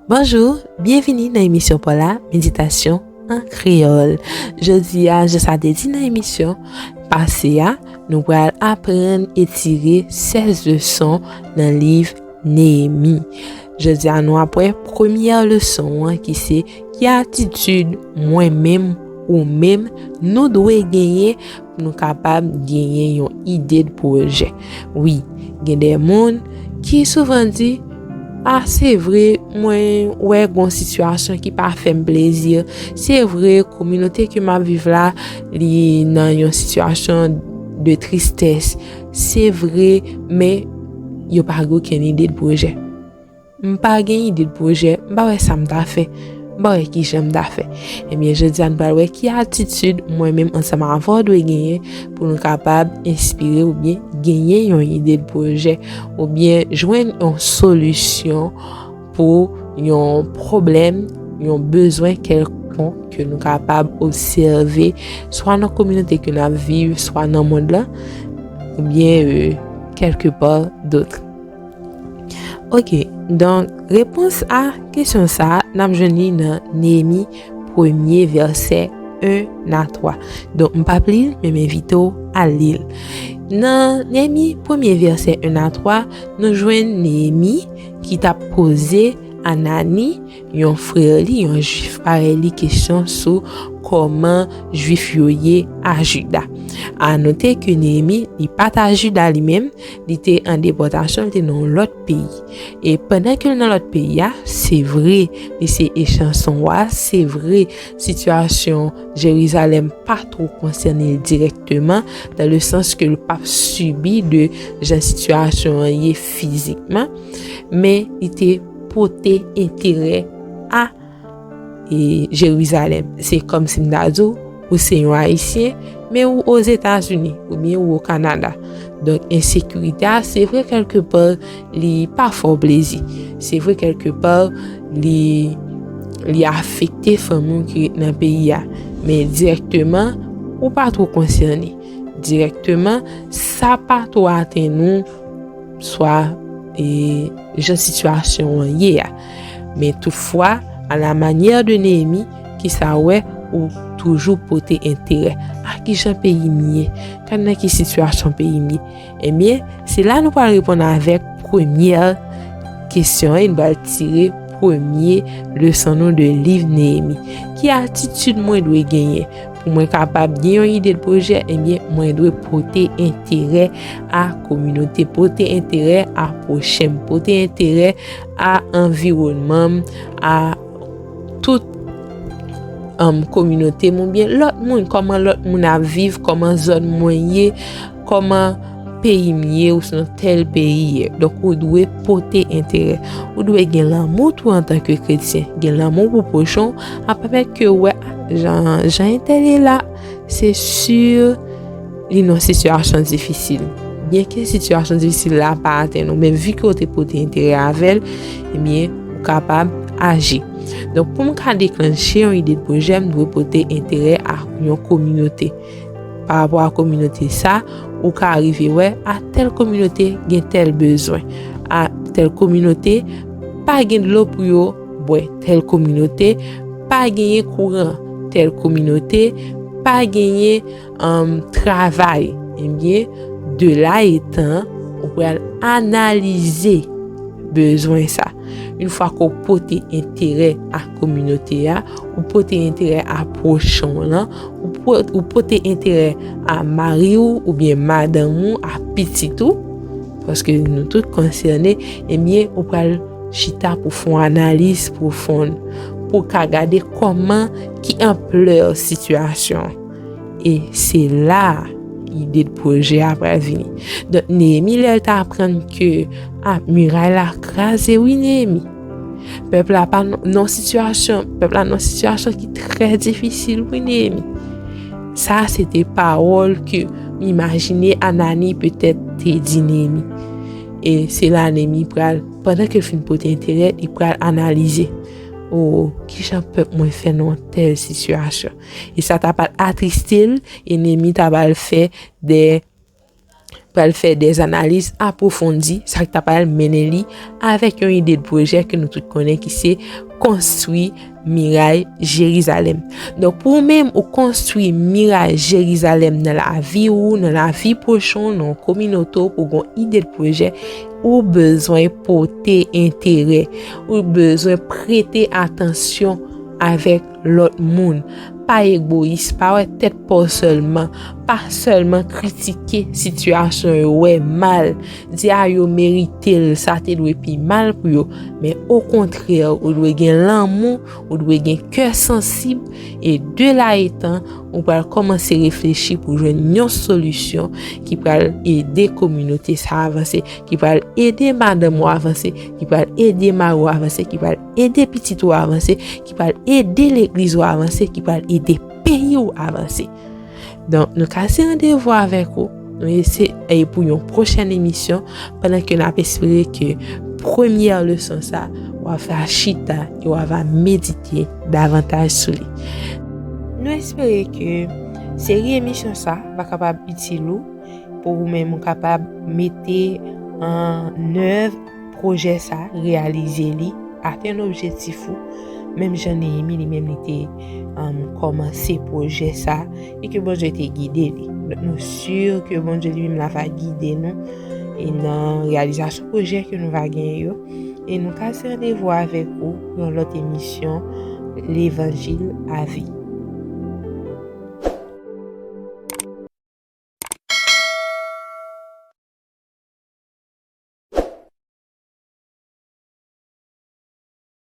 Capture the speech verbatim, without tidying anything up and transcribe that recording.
Bonjou, byenvini nan emisyon pa w la, Meditasyon an Kreyòl. Jodi a, jan sa te di nan emisyon pase a, nou pral aprann e tire sèz leson nan liv Neyemi. Jodi a, nou ap wè premyè leson an ki se ki atitid mwen menm, ou menm, nou dwe genyen pou nou kapab genyen yon ide de pwojè. Wi, gen de moun ki souvan di, a, se vre, mwen wè gon sitiyasyon ki pa fè m plezi. Se vre, kominote ke m ap viv la, li nan yon sitiyasyon de tristès. Se vre, men yo pa gen okenn ide de pwojè. M pa gen ide de pwojè, m pa wè sa m ta fè, m pa wè ki jan m ta fè. Ebyen, jodi a, nou pral wè ki atitid mwen menm ansanm avè w dwe genyen pou nou kapab enspire oubyen genyen yon ide de pwojè oubyen jwenn yon solisyon pou yon pwoblèm, yon bezwen kèlkonk ke nou kapab obsève, swa nan kominote ke n ap viv, swa nan mond lan, oubyen, euh, quelque part d'autre. Ok, donk, repons a kesyon sa a, n ap jwenn li nan Neyemi premye vèsè en a twa. Donk, m p ap li l, men m envite w al li l. Nan Neyemi premye vèsè en a twa, nou jwenn Neyemi ki t ap poze Anani, yon frè li, yon jwif parèy li, kesyon sou kòman jwif yo ye a Jida. A note ke Neyemi, li pa t a Jida li menm, li te an depòtasyon, li te nan yon lòt peyi. E pandan ke l nan lòt peyi a, se vre, li se echanson wa, se vre, sitiyasyon Jerizalèm pa twò konsène l dirèkteman, dans le sens ke l p ap sibi de jan sitiyasyon an ye fizikman, men li te pote enterè a, e, Jerizalèm. Se kòmsi m ta di w, ou se yon Ayisyen, men ou Ozetazini, oubyen ou o Kanada. Donk, ensekirite a, se vre, kèlke pa, li pa fè w plezi. Se vre, kèlke pa, li, li afekte fanmi w ki ret nan peyi a. Men dirèkteman, ou pa twò konsène. Dirèkteman, sa pa twò atenn ou, swa, e, jan sitiyasyon an ye a. Men toutfwa, à la manière de Neyemi, kisa w wè, ou toujou pote enterè. A ki jan peyi m ye? Gad nan ki sitiyasyon peyi m ye. Ebyen, se la nou pral reponn avèk premyè kesyon an, e nou pral tire premye leson nou de liv Neyemi. Ki atitid mwen dwe genyen pou mwen kapab gen yon ide de pwojè? Ebyen, mwen dwe pote enterè a kominote, pote enterè a pwochen m, pote enterè a anviwònman m, a tout, um, kominote m oubyen lòt moun, kòman lòt moun ap viv, kòman zòn mwen ye, kòman peyi m ye, ou se nan tèl peyi ye. Donk, ou dwe pote enterè. Ou dwe gen lanmou tou antanke kretyen. Gen lanmou pou pwochen w, ap pèmèt ke w wè, a, jan, jan entèl ye la, se si li nan sitiyasyon difisil. Byenke sitiyasyon difisil la pa atenn ou, men vi ke w te pote enterè avè l, ebyen, ou kapab aji. Donk, pou m ka deklanche yon ide de pwojè, m dwe pote enterè a yon kominote. Pa rapò a kominote sa, ou ka rive wè, a, tèl kominote gen tèl bezwen. A, tèl kominote pa gen dlo pou yo bwè. Tèl kominote pa genyen kouran. Tèl kominote pa genyen, um, travay. Ebyen, de la etan, ou pral analize bezwen sa. Yon fwa ke w pote enterè a kominote a, ou pote enterè a pwochen w lan, ou po-, ou pote enterè a mari w oubyen madanm ou, a pitit ou, paske nou tout konsène, ebyen, ou pral chita pou fè yon analiz pwofon, pou w ka gade kòman, ki anplè sitiyasyon an. E se la ide de pwojè a pral vini. Donk, Neyemi, lè l t aprann ke, a, miray la kraze, wi, Neyemi. Pèp la pa nan, nan sitiyasyon, pèp la nan sitiyasyon ki trè difisil, wi, Neyemi. Sa, se te pawòl ke m imajine Anani petèt te di Neyemi. E se la Neyemi pral, pandan ke l fin pote enterè, li pral analize. O, kijan pèp mwen fè nan yon tèl sitiyasyon? E sa ta pral atriste l, e Neyemi ta pral fè de pral fè dè analiz apwofondi, sa ki ta pral mennen li avèk yon ide de pwojè ke nou tout konnen ki se konstwi miray Jerizalèm. Donk, pou ou menm, ou konstwi miray Jerizalèm nan lavi ou, nan lavi pwochen w, nan yon kominote w, pou w gen yon ide de pwojè, ou bezwen pote enterè, ou bezwen prete atansyon avèk lòt moun. Pa egoyis, pa wè tèt pa w sèlman, pa sèlman kritike sitiyasyon yo, wè mal, di a yo merite l, sa te dwe pi mal pou yo, men okontrè, ou dwe gen lanmou, ou dwe gen kè sansib, e de la etan, ou pral kòmanse reflechi pou jwenn yon solisyon ki pral ede kominote sa avanse, ki pral ede madanm ou avanse, ki pral ede mari ou avanse, ki pral ede pitit ou avanse, ki pral ede legliz ou avanse, ki pral ede peyi ou avanse. Donk, nou kase randevou avèk ou. Nou eseye pou yon pwochèn emisyon, pandan ke n ap espere ke premyè leson sa, w a fè a chita e w a va medite davantaj sou li. Nou espere ke seri emisyon sa va kapab itil ou, pou ou menm ou kapab mete an èv pwojè sa, reyalize li, atenn objektif ou, menm jan Neyemi li menm li te um, kòmanse pwojè sa, e ke Bondye te gide li. Donk, nou si ke Bondye li menm la va gide nou e nan reyalizasyon pwojè ke nou va genyen yo. E nou kase randevou avèk ou yon lòt emisyon Levanjil a vi.